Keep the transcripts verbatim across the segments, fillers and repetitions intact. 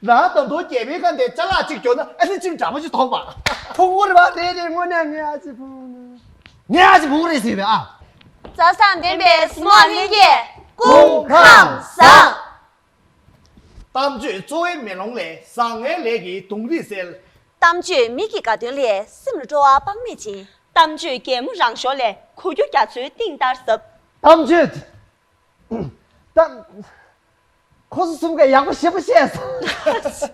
རང་ད་དུང་རྒྱལ་བའི་ཁ་འདས་ཅ་ལག་གཅིག་གྱོན་ན་ཨ་ནི་ཅིག་འདྲ་པོ་ཞིག་མཐོང་བ། ཕུང་པོ་རེད་པ། རེད་རེད། དངོས་གནས་ངའི་ཨ་ཅེ་ཕུང་པོ། ངའི་ཨ་ཅེ་ཕུང་པོ་རེད་ཟེར་བས་ཨ། མཛའ་བརྩེ་ལྡན་པའི་གཟིགས་མོ་བ་ལྷན་རྒྱས། སྐུ་ཁམས་བཟང་། གཏམ་བརྗོད་འཚོ་བའི་མེ་ལོང་ལས། བཟང་ངན་ལས་ཀྱི་གདོང་རིས་གསལ། གཏམ་བརྗོད་མིག་གི་དགའ་སྟོན་ལས། སེམས་ལ་སྤྲོ་བ་དཔག་མེད་སྦྱིན། གཏམ་བརྗོད་གད་མོ་རང་ཤོར་ལས། གོ་རྒྱུ་རྒྱ་མཚོའི་གཏིང་ལྟར་ཟབ། གཏམ་བརྗོད། ད། ཁོ་ཚོ་གསུམ་གས་ཡག་པོ་ཞེ་པོ་བཤད་སོང་།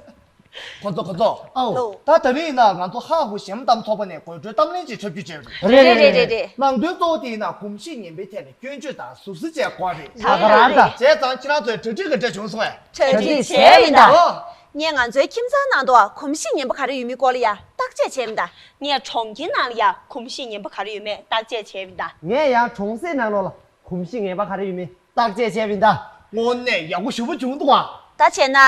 ཁོ་ཚོ་ཁོ་ཚོ། ཨའོ། ལོ། ད་ད་རིང་ཡིན་ན་ང་ཚོ་ཧ་ཧུ་གཞས་གཏམ་ཚོགས་པ་ནས་དགོད་བྲོའི་གཏམ་གླེང་ཅིག་འཁྲབ་རྒྱུ་བྱས་པ་རེད། རེད་རེད་རེད་རེད། ནང་དོན་གཙོ་བོ་དེ་ཡིན་ན་གོམས་གཤིས་ངན་པའི་ཐད་ལ་སྐྱོན་བརྗོད་དང་ཟུར་ཟ་བྱས་དགོས་རེད། ད་ག་རང་ད། བྱས་ཙང་ཁྱེད་རང་ཚོས་གྲ་སྒྲིག་ག་འདྲ་བྱུང་སོང་ངས། གྲ་སྒྲིག་བྱས་ཡིན་ད། ཨོ། ངས་ང་ཚོའི་ཁྱིམ་ཚང་ནང་དུ་གོམས་གཤིས་ངན་པ་ག་རེ་ཡོད་མེད་སྐོར་ལ་ཡ་བརྟག་དཔྱད་བྱས་ཡིན་ད། ངས་གྲོང་ཁྱེར་ནང་ལ་ཡ་གོམས་གཤིས་ངན་པ་ག་རེ་ཡོད་མེད་བརྟག་དཔྱད་བྱས་ཡིན་ད། ངས་ཡང་གྲོང་གསེབ་ནང་ལོགས་ལ་གོམས་གཤིས་ངན་པ་ག་རེ་ཡོད་མེད་བརྟག་དཔྱད་བྱས་པ་ཡིན་ད། དངོས་གནས་ཡག་པོ་ཞེ་པོ་བྱུང་འདུག་ཨ། ད་བྱས་ན།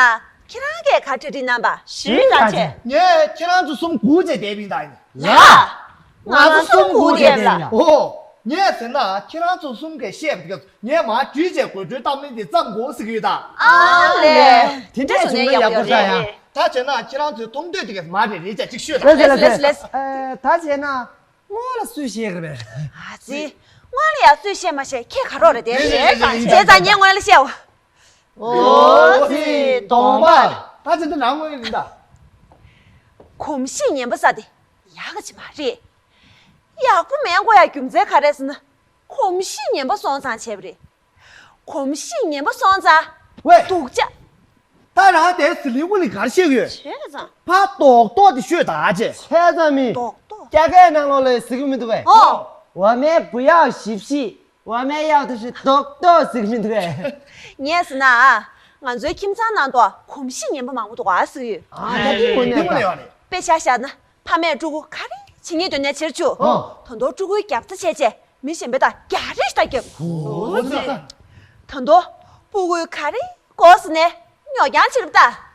ཁྱེད་རང་གིས་ག་རེ་གྲ་སྒྲིག་གནང་པ། ཞུས་དང་བྱས། ངས་ཁྱེད་རང་ཚོ་གསུམ་སྒུག་བྱས་བསྡད་པ་ཡིན་ད་ཡིན། ལ། ང་ཚོ་གསུམ་སྒུག་བསྡད་ལ། ཨོ། ངས་ཟེར་ན་ཁྱེད་རང་ཚོ་གསུམ་གིས་བཤད་པ་དེ་ག་ངས་མར་བརྒྱུད་བྱས་དགོད་བྲོའི་གཏམ་གླེང་དེ་བརྩམས་དགོས་ཟེར་གྱི་ཡོད་ད། ཨ་ལས། དེ་འདྲ་བྱུང་ན་ཡག་པོ་འདྲ་ཡ། ད་བྱས་ན་ཁྱེད་རང་ཚོའི་མཐོང་འདོད་དེ་ག་མ་རེད་རེད་ཅག་ཅིག་ཤོད། ལེས་ལེས་ལེས། ལེས། ཨེ། ད་བྱས་ན། སྔོན་ལ་སུས་བཤད་གི་རེད། ཨ་ཙི། སྔོན་ལ་ཡ་སུས་བཤད་མ་བཤད་ཁྱེད་ག་རོགས་རེད་དེ། རེད་རེད་རེད། བྱས་ཙང་ངས་སྔོན་ལ་བཤད་འོ། ཨོ་ཙི་གདོང་པ། ད་ཅི་འདི་ནང་ངོས་ཡིན་ད། གོམས་གཤིས་ངན་པ་ཟེར་དེ་ཡག་ག་ཅིག་མ་རེད། ཡག་པོ་མེད་དགོས་ཡ་རྒྱུ་མཚན་ག་རེ་ཟེར་ན། གོམས་གཤིས་ངན་པ་སོང་ཙང་བྱས་པ་རེད། གོམས་གཤིས་ངན་པ་སོང་ཙང་། ཝེ། སྡུག་ཅག་ད་རང་དེ་ཟི་ལིང་གུ་ལི་གར་ཤེས་ཡོད། བྱས་ཙང་། ཕ་རྡོག་རྡོག་དེ་ཤོད་ད་ཅེ། བྱས་ཙང་མི། རྡོག་རྡོག་རྒྱ་སྐད་ནང་ལོགས་ལ་ཟེར་གི་མི་འདུག་གས། ཨོ། 我们不要嬉皮，我们要的是 རྡོག་རྡོག་ཟེར་གི་མི་འདུག་གས། ངས་ཟེར་ན། ང་ཚོའི་ཁྱིམ་ཚང་ནང་དུ་གོམས་གཤིས་ངན་པ་མང་པོ་འདུག་ཨ་ཟེར་གི་ཡོད། ཨ་ད་དེ་དངོས་གནས་ད། དཔེ་ཆ་བཞག་ན་ཕ་མས་ཕྲུ་གུ་ག་རེ་བྱེད་སྙིང་འདོད་ནའི་བྱེད་རྒྱུ། ཨོ། ད་དུང་ཕྲུ་གུའི་རྒྱབ་རྩ་བྱས་བྱས། མི་གཞན་པའི་དང་རྒྱག་རེས་ཤིག་རྒྱབ། འོ་ཙི། ད་དུང་ཕྲུ་གུས་ག་རེ་དགོས་ཟེར་ནའི་ཉོ་རྐྱང་བྱེད་རབས་ད།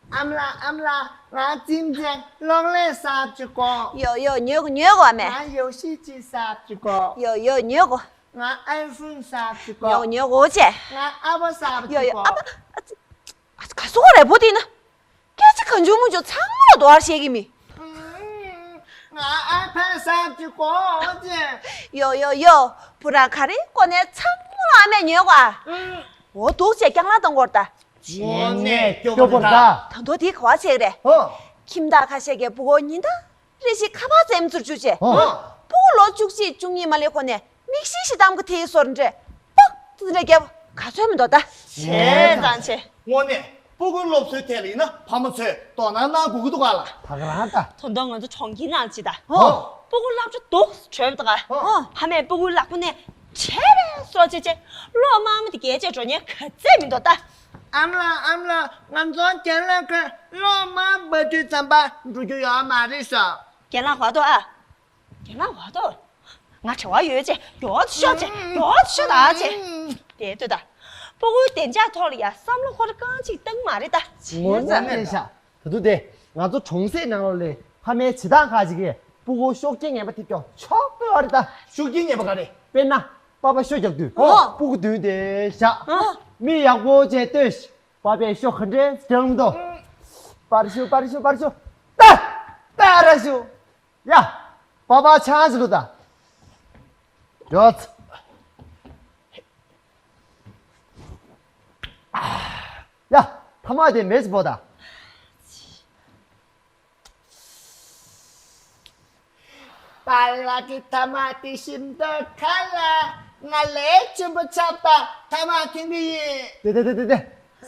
ཨ་མ་ལགས། ཨ་མ་ལགས། ང་ཁྱིམ་མཚེས་གློག་ཀླད་གསར་པ་ཅིག་དགོས། ཡོ་ཡོ། ཉོ་དགོས་ཉོ་དགོས་ཨ་མས། ང་ཡོ་ཤི་ཅི་གསར་པ་ཅིག་དགོས། ཡོ་ཡོ། ཉོ་དགོས། ང་ཨའི་ཕོན་གསར་པ་ཅིག་དགོས། ཉོ་ཉོ་དགོས་ཅེ། ང་ཨ་ཕ་གསར་པ་ཅིག་དགོས། ཡོ་ཡོ། ཨ་ཕ། ཨ་ཙི། ཨ་ཙི། ག་སོ་རེ་བོ་དེ་ན། སྐད་ཆ་གང་བྱུང་མང་བྱུང་ཚང་མ་ལ་དོ་བར་བཤད་ཀྱི་མི། ང་ཨ་ཕ་གསར་པ་ཅིག་དགོས་ཅེ། ཡོ་ཡོ་ཡོ། བུ་རང་ག་རེ་དགོས་ནའི་ཚང་མ་ལ་ཨ་མས་ཉོས་གོ་ཨ། འོ་འདུག་ཅེས་རྐྱང་ལག་གཏོང་དགོས་རེད་ད། དངོས་གནས་སྐྱོ་པོ་རེད་ད། ད་དུང་དེ་ག་བ་བྱེད་ཀྱི་རེད། ཧོ། ཁྱིམ་བདག་ཁ་ཤས་ཀྱིས་ཕྲུ་གུ་ཉིན་ལྟར་རེ་བཞིན་ཁ་པར་རྩེད་མོ་རྩེ་རྒྱུ་བྱས། ཧོ། ཕྲུ་གུ་ལོ་བཅུ་གཅིག་བཅུ་གཉིས་མ་སླེབས་གོང་ནས་མིག་ཤེལ་ཞིག་བཏང་གི་དེའི་སོར་འདྲེ་པག་ཙི་འདྲ་རྒྱབ་ག་ཚོད་མི་འདུག་ད། བྱས་ཙང་བྱས། དངོས་གནས་ཕྲུ་གུའི་སློབ་གསོའི་ཐད་ལ་ཡིན་ན་ཕ་མ་ཚོས་དོ་སྣང་གནང་དགོས་ཀྱི་འདུག་ག་ལ། ད་ག་རང་ད། ད་དུང་ང་ཚོ་གྲོང་ཁྱེར་ནང་ཅིག་ད། ཧོ། ཕྲུ་གུ་སློབ་གྲྭ་འདུག་བྲོས་པ་འདུག་ག། ཧོ། ཕ་མས་ཕྲུ་གུའི་ལག་པ་ནས་བྲལ་བའི་སོ་བྱེད་ཅེས་གློག་དམར་མོ་དེ་བརྒལ་བྱས་འགྲོ་ཉན་ག་ཚད་མི་འདུག་ད། ཨ་མ་ལགས། ཨ་མ་ལགས། ང་ཚོ་རྒན་ལགས་ཁར་གློག་དམར་འབབ་དུས་ཙམ་པ་འགྲོ་རྒྱུ་ཡོད་མ་རེད་ཤག། རྒན་ལགས་ཧོ་ཏོ་ཨ། རྒན་ལགས་ཧོ་ཏོ། ང་དྲི་བ་ཡོད་ཅེ། མགྱོགས་ཤོག་ཅེ། མགྱོགས་ཤོག་ད་ཅེ། དེ་ལྟོས་ད། ཕྲུ་གུའི་བདེ་འཇགས་ཐོག་ལ་ཡ་བསམ་བློ་ཁོ་རང་རྐང་གཅིག་བཏང་མ་རེད་ད། ངོ་མ་རེད་ཤག། ད་དུང་དེ་ང་ཚོ་གྲོང་གསེབ་ནང་ལོགས་ལ་ཕ་མའི་བྱེད་སྟངས་ཁག་ཅིག་གིས་ཕྲུ་གུ་ཤུགས་རྐྱེན་ངན་པ་ཐེབས་ཀྱང་ཆོག་པའི་བ་རེད་ད། ཤུགས་རྐྱེན་ངན་པ་ག་རེ། དཔེར་ན་པ་ཕ་ཤོ་རྒྱག་དུས་ཨོ། ཕྲུ་གུ་མདུན་དེ་བཞག། ཨོ། མིག་ཡག་པོ་བྱས་ལྟོས་ཤིག། པ་ཕས་ཤོ་ག་འདྲས་བརྒྱབ་འདུག། པར་ཤོ་པར་ཤོ་པར་ཤོ། ཏ། ཏ་ར་ཤོ། ཡ། པ་ཕ་ཆང་ཞིག་ལུ་ད། ཡོད། ཡ། ཐ་མག་དེ་མེ་ཅིག་ཕོག་ད། པཱ་ལགས་ཀྱི་ཐ་མག་དེ་ཞིམ་མདོག་ཁ་ལ་ང་ལས་ཆེན་པོ་ཆགས་པ་ཐ་མག་འཐེན་གྱི་ཡིན། དེ་དེ་དེ་དེ་དེ།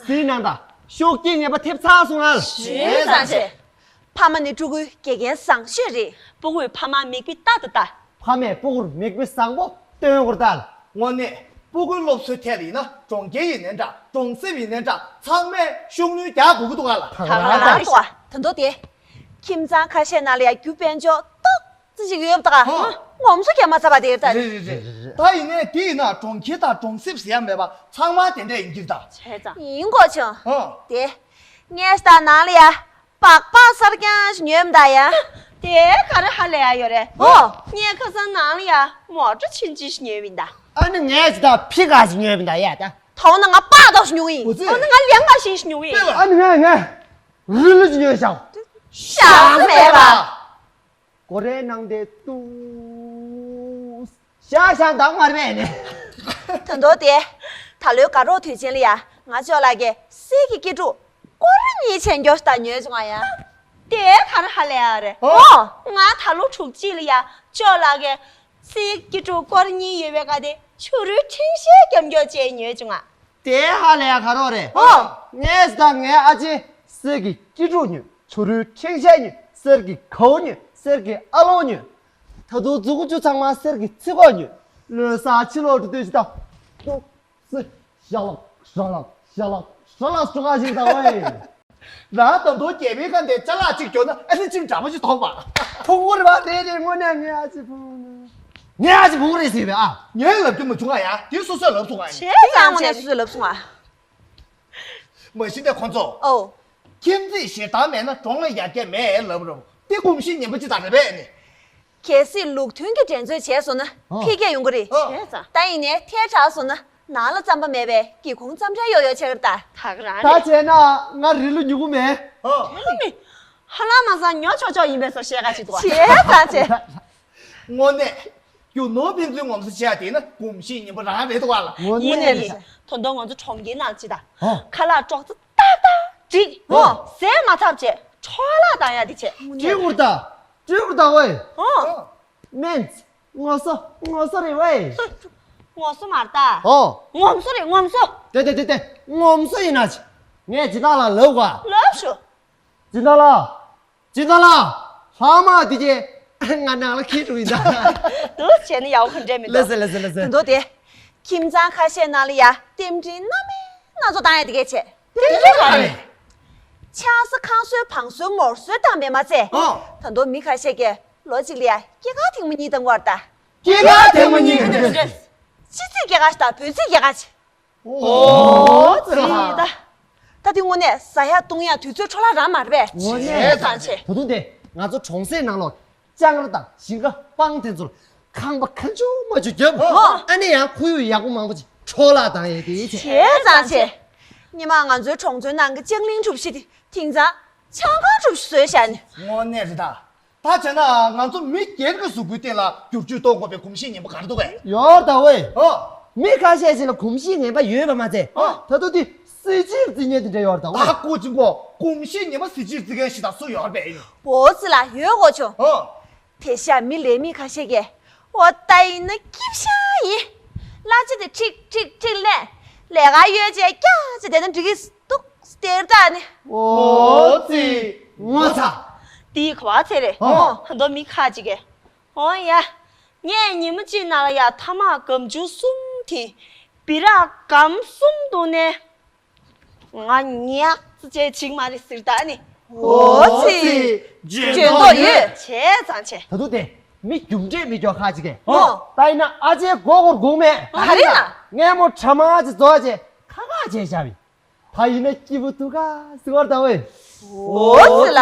སིའི་ནང་ད་ཤུགས་རྐྱེན་ངན་པ་ཐེབས་ཚར་སོང་ཨ། ཞེས་བཟང་ཆེ། ཕ་མ་ནི་ཕྲུ་གུའི་དགེ་རྒན་བཟང་ཤོས་རེད། ཕྲུ་གུས་ཕ་མ་མིག་དཔེ་ལྟ་དང་ལྟ། ཕ་མས་ཕྲུ་གུར་མིག་དཔེ་བཟང་པོ་སྟོན་དགོས་ད། དངོས་གནས་ཕྲུ་གུའི་སློབ་གསོའི་ཐད་ལ་ཡིན་ན་གྲོང་ཁྱེར་ཡིན་ནའི་འདྲ་གྲོང་གསེབ་ཡིན་ནའི་འདྲ་ཚང་མས་ཤུགས་སྣོན་རྒྱག་དགོས་ཀྱི་འདུག་ག་ལ། ད་ག་རང་རེད་ཤག། ད་དུང་དེ། ཁྱིམ་ཚང་ཁ་ཤས་ནང་ལ་ཡ་རྒྱུ་དཔལ་འབྱོར་ཏོག་ཙི་ཞིག་ཡོད་པ་ད་ག་ཧ། ངོམ་སོ་རྒྱག་མ་ཚར་བ་དེ་རེད་ད། རེད་རེད་རེད། ད་ཡིན་ནའི་དེ་ཡིན་ན་གྲོང་ཁྱེར་དང་གྲོང་གསེབ་ཟེར་ཡ་མེད་པ་ཚང་མ་དེ་འདྲ་ཡིན་གྱི་རེད་ད། བྱས་ཙང་། ཡིན་དགོས་བྱུང་། ཧ། དེ། ངས་ད་ནང་ལ་ཡ། སྦག་སྦག་གསར་རྐྱང་ཞིག་ཉོས་མ་ད་ཡ། དེ་ག་རེ་ཧ་ལས་ཡ་ཡོད་རེད། ཨོ། ངས་ཁ་སང་ནང་ལ་ཡ་མོ་ཊ་ཆུང་ཆུང་ཞིག་ཉོས་མིན་ད། ཨ་ནི་ངས་ད་ཕི་ག་ཞིག་ཉོས་མིན་ད་ཡ་ད། ཐོག་ན་ང་སྦག་ ཏོག་ཉུང་ཡིན། འོ་ཙི། འོ་ན་ང་ལན་མ་ཤེས་ཉུང་ཡིན། ཨ་ནི་ང་ང་རི་ལུ་ཅི་ཉོས་ཤག་ཤག་མེད་པ། སྒོ་རའི་ནང་དེ་ཏུ། ཤག་ཤག་འདང་མ་རེད་པས་ནི། ད་མདོ་དེ། ད་ལོའི་དགའ་རོགས་དུས་ཆེན་ལ་ཡ་ང་ཅོག་ལགས་ཀྱིས་གསེར་གྱི་སྐྱིལ་ཀྲུང་སྐོར་གཉིས་ཆེན་མགྱོགས་ཤིག་ད་ཉོས་བྱུང་ང་ཡ། དེ་ག་རེ་ཧ་ལས་ཡ་རེད། ཨོ། ཨོ། ང་ད་ལོ་དྲུག་གཅིག་ལ་ཡ་ཅོག་ལགས་ཀྱིས་གསེར་སྐྱིལ་ཀྲུང་སྐོར་གཉིས་ཡོད་པའི་ཀ་དེ་ཕྱུ་རུའི་འཕྲེང་ཤད་རྒྱབ་མགྱོགས་བྱས་ཉོས་བྱུང་ང་། དེ་ཧ་ལས་ཡ་ག་རོགས་རེད། ཨོ། ངས་ད་ངའི་ཨ་ཅེ་གསེར་གྱི་སྐྱིལ་ཀྲུང་ཉོས། ཕྱུ་རུའི་འཕྲེང་ཤད་ཉོས། གསེར་གྱི་གའུ་ཉོས། གསེར་གྱི་ཨ་ལོང་ཉོས། ད་དུང་མཛུ་གུ་བཅུ་ཚང་མ་གསེར་གྱི་ཚིགས་ཁོག་ཉོས། ལོ་གསར་ཕྱི་ལོགས་འགྲོ་དུས་ཤི་ད། ཏོག་སི་ཞག་ལག་ཞག་ལག་ཞག་ལག་ཞག་ལག་སྤྲོ་ག་ཞིག་ད་ཝེ། རང་ད་དུང་རྒྱལ་པོའི་ཁ་འདས་ཅ་ལག་ཅིག་གྱོན་ན་ཨ་ནི་ཅིག་འདྲ་པོ་ཞིག་མཐོང་པ། ཕུང་པོ་རེད་པ། དེ་རེད། དངོས་གནས་ངའི་ཨ་ཅེ་ཕུང་པོ། ངའི་ཨ་ཅེ་ཕུང་པོ་རེད་ཟེར་བས་ཨ། ངས་ལབ་རྒྱུ་མ་བྱུང་ང་ཡ། དེ་སོ་སོས་ལབ་སོང་ང་ཡ། བྱས་ཙང་དངོས་གནས་སོ་སོས་ལབ་སོང་ང་། མ་གཞི་ནས་ཁོང་ཚོ། ཨོ། ཁྱིམ་མཚེས་ཞེ་སྡང་མེད་ན་གྲོང་ལ་ཡར་རྒྱས་མེད་ལབ་རོ། དེ་གོམས་གཤིས་ངན་པ་ཅིག་དང་རེད་པས་ནི། གལ་སྲིད་ལུགས་མཐུན་གྱི་འགྲན་རྩོད་བྱས་སོང་ན་ཨ། འཕེལ་རྒྱས་ཡོང་གི་རེད། ཨ། བྱས་ཙང་། ད་ཡིན་ནའི་ཐལ་དྲགས་སོང་ན་ནང་ལ་རྩམ་པ་མེད་པས་སྒེའུ་ཁུང་རྩམ་ཁྲལ་ཡོད་ཡོད་བྱེད་ཀྱི་རེད་ད། ད་ག་རང་ད་རེད། བྱས་ན་ང་རི་ལུ་ཉུ་གུ་མེད། ཨ། ཨ་མི། ཧ་ལམ་མ་སང་ཉོ་ཆོག་ཆོག་ཡིན་པའི་བཟོ་བཤད་ག་ཅིག་འདུག་བ། བྱས་ཙང་བྱས། དངོས་གནས། རྒྱུ་ནོར་ཕན་ཚུན་ངོམ་སོ་བྱེད་ཡ་དེ་ནི་གོམས་གཤིས་ངན་པ་རང་རེད་འདུག་བ་ལ། དངོས་གནས་ཡིན། རེད། ད་དུང་ང་ཚོ་གྲོང་ཁྱེར་ནང་ཅི་ད། ཨོ། ཁ་ལག་སྲོག་རྩ་ཏག་ཏག་སྒྲིག་ཨོ། ཟས་མ་ཚབ་བྱས་འཕྲོ་བརླག་བཏང་ཡ་དེ་བྱས། སྤྲུལ་སྐུར་ད། སྤྲུལ་སྐུར་ད་ཝེ། ཨོ། སྨན། ངོམ་སོ་ངོམ་སོ་རེད་ཝེ། ངོམ་སོ་མ་རེད་ད། ཨོ། ངོམ་སོ་རེད་ངོམ་སོ། དེ་དེ་དེ་དེ་ངོམ་སོ་ཡིན་ན་ཅི། ངས་སྦྱིན་བདག་ལགས་ལབ་དགོས། ལབ་ཤོག་སྦྱིན་བདག་ལགས། སྦྱིན་བདག་ལགས། ལྷག་མ་འདི་གས་ང་ནང་ལ་འཁྱེར་འགྲོ་ཡིན་ད། འདུག་བྱས་ན་ཡག་པོ་ག་འདྲས་མི་འདུག་ལགས་སེ་ལགས་སེ་ལགས་སེ། དེ་འདུག་སྟེ། ཁྱིམ་ཚང་ཁ་ཤས་ནང་ལ་ཡ་རྟེན་འབྲེལ་སྣ་མིན་སྣ་ཚོགས་བཏང་ཡ་དེ་གས་བྱས། རྟེན་འབྲེལ་ག་རེ། ཆང་ས་ཁང་སོའི་བང་སོའི་ངོ་སོའི་བཏང་པས་མ་ཚད། ཨོ། ད་དུང་མི་ཁ་ཤས་ཀྱིས་ལོ་གཅིག་ལ་ཡ་སྐྱེས་སྐར་ཐེངས་མ་གཉིས་བཏང་གི་ཡོད་རེད་ད། སྐྱེས་སྐར་ཐེངས་མ་གཉིས་ག་འདྲས། ཕྱི་ཚེས་སྐྱེས་སྐར་དང་བོད་ཚེས་སྐྱེས་སྐར་བྱས། ཨོ་ཙི། ད། ད་དེ་དངོས་གནས་ཟ་ཡག་བཏུང་ཡག་དུས་ཚོད་འཕྲོ་བརླག་རང་མ་རེད་པས། དངོས་གནས། བྱས་ཙང་བྱས། ད་དུང་དེ་ང་ཚོ་གྲོང་གསེབ་ནང་ལོགས་ལྕང་ར་དང་ཞིང་ཁ་སྤང་དེ་ཚོར་ཁང་པ་ཁ་མཆུ་མ་མཆུ་བརྒྱབ། ཨོ། ཨ་ནི་ཡང་ཁོར་ཡུག་ཡག་པོ་མང་པོ་ཅིག་འཕྲོ་བརླག་བཏང་ཡས་དེ་བྱས། བྱས་ཙང་བྱས། སྔོན་མ་ང་ཚོའི་གྲོང་ཚོའི་ནང་གི་ལྕང་གླིང་གྲུ་བཞི་དེ་དེང་སང་ཆང་ཁང་གྲུ་བཞི་བཟོས་བཞག་ནས། དངོས་གནས་རེད་ད། ད་བྱས་ན་ང་ཚོ་མི་སྒེར་གྱི་གཟུགས་པོའི་སྟེང་ལ་བསྒྱུར་བཅོས་གཏོང་དགོས་པའི་གོམས་གཤིས་ངན་པ་ག་རེ་འདུག་གས། ཡོད་ད་ཝེ། ཨོ། མི་ཁ་ཤས་ཤིག་ལ་གོམས་གཤིས་ངན་པ་ཡོད་པ་མ་ཚད། ཨོ། ད་དུང་དེ་གཟི་བརྗིད་རྩི་མཁན་དེ་འདྲ་ཡོད་ད་ཝེ། ད་ཀོ་ཅིང་གོ་གོམས་གཤིས་ངན་པ་གཟི་བརྗིད་རྩི་མཁན་ཞིག་ད་སུ་ཡོད་པས་ཡིན། འོ་ཙི་ལ་ཡོད་གོ་ཆོ། ཨོ། དེ་ཤ་མི་ལས་མི་ཁ་ཤས་ཀྱིས་འོ་ད་ཡིན་ན་སྐྱིབས་ཤ་ཡིན། གླ་ཆ་དེ་ཁྲིག་ཁྲིག་ཁྲིག་ལེན། ལས་ཀ་ཡོད་ཅེས་སྐྱག་ཅེས་བསྡད་ན་འགྲིག་གི་འདུག་སྟེར་ད་ནི། ཨོ་ཙི། ངོ་ཚ། དེའི་ག་བ་ཚེ་རེད། ཨོ། ཨོ་ད་མི་ཁ་ཅིག་གིས། ཨོ་ཡ། ངས་ཉི་མ་གཅིག་ནང་ལ་ཡ་ཐ་མག་སྒམ་ཆུང་གསུམ་དེ། སྦི་རག་སྒམ་གསུམ་བཏུང་ནས། ང་ཉག་ཙི་ཅེས་ཅིག་མ་རེད་ཟེར་ད་ནི། ཨོ་ཙི། འཇོན་མདོག་ཡོད། བྱས་ཙང་བྱས། ད་དུང་དེ་མི་རྒྱུ་འབྲས་མི་སྐྱོ་ཁ་ཅིག་གིས། ཨོ། ད་ཡིན་ན་ཨ་ཅེ་མགོ་སྐོར་དགོངས་མེད། ག་རེ་ལ། ངས་མོ་ཁྲ་མ་ཅིག་རྫོགས་ཅེས་ཁ་ཁ་བྱས་བཞག་པས། ད་ཡིན་ན་སྐྱིད་པོ་འདུག་ག་ཟེར་བར་ད་ཝེ། ཨོ་ཙི་ལ།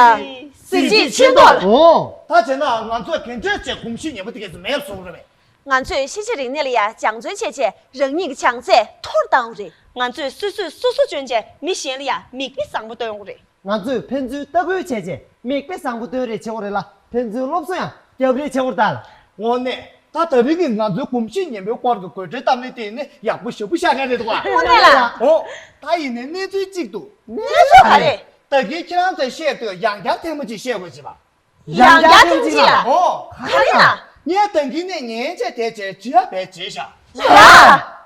གཟི་བརྗིད་ཆེ་མདོག་ལ། ཨོ། ད་བྱས་ན་ང་ཚོས་ག་འདྲས་བྱས་གོམས་གཤིས་ངན་པ་དེ་གས་སུ་མེད་པ་བཟོ་དགོས་རེད་པས། ང་ཚོས་ཤེས་བྱ་རིག་གནས་ལ་ཡ་སྦྱང་བརྩོན་བྱས་བྱས་རང་ཉིད་ཀྱི་བྱང་ཚད་མཐོར་གཏང་དགོས་རེད། ང་ཚོས་སོ་སོས་སོ་སོ་འཇོན་བྱས་མི་གཞན་ལ་ཡ་མིག་དཔེ་བཟང་པོ་སྟོན་དགོས་རེད། ང་ཚོས་ཕན་ཚུན་ལྟ་སྐུལ་བྱས་བྱས་མིག་དཔེ་བཟང་པོ་སྟོན་རེས་བྱེད་དགོས་རེད་ལ། ཕན་ཚུན་སློབ་གསོ་ཡང་རྒྱབ་རེས་བྱེད་དགོས་རེད་ད། དངོས་གནས། ད་ད་རིང་གི་ང་ཚོའི་གོམས་གཤིས་ངན་པའི་སྐོར་གྱི་དགོད་བྲོའི་གཏམ་གླེང་དེ་ནི་ཡག་པོ་ཞེ་པོ་ཤར་མཁན་རེད་འདུག་ག། དངོས་གནས་ལ། ཨོ། ད་ཡིན་ནའི་གནས་ཚུལ་གཅིག་འདུག། གནས་ཚུལ་ག་རེ། ད་གིན་ཁྱེད་རང་ཚོས་བཤད་དུས་ཡང་བསྐྱར་ཐེངས་མ་གཅིག་བཤད་དགོས་ཅེས་པ། ཡང་བསྐྱར་ཐེངས་གཅིག་ལ། ཨོ། ག་རེ་ལ། ངས་ད་གིན་ནས་ཉན་བྱས་དེ་བྱས་བྱེད་ཡ་བས་བྱེད་ཤག། ཡ།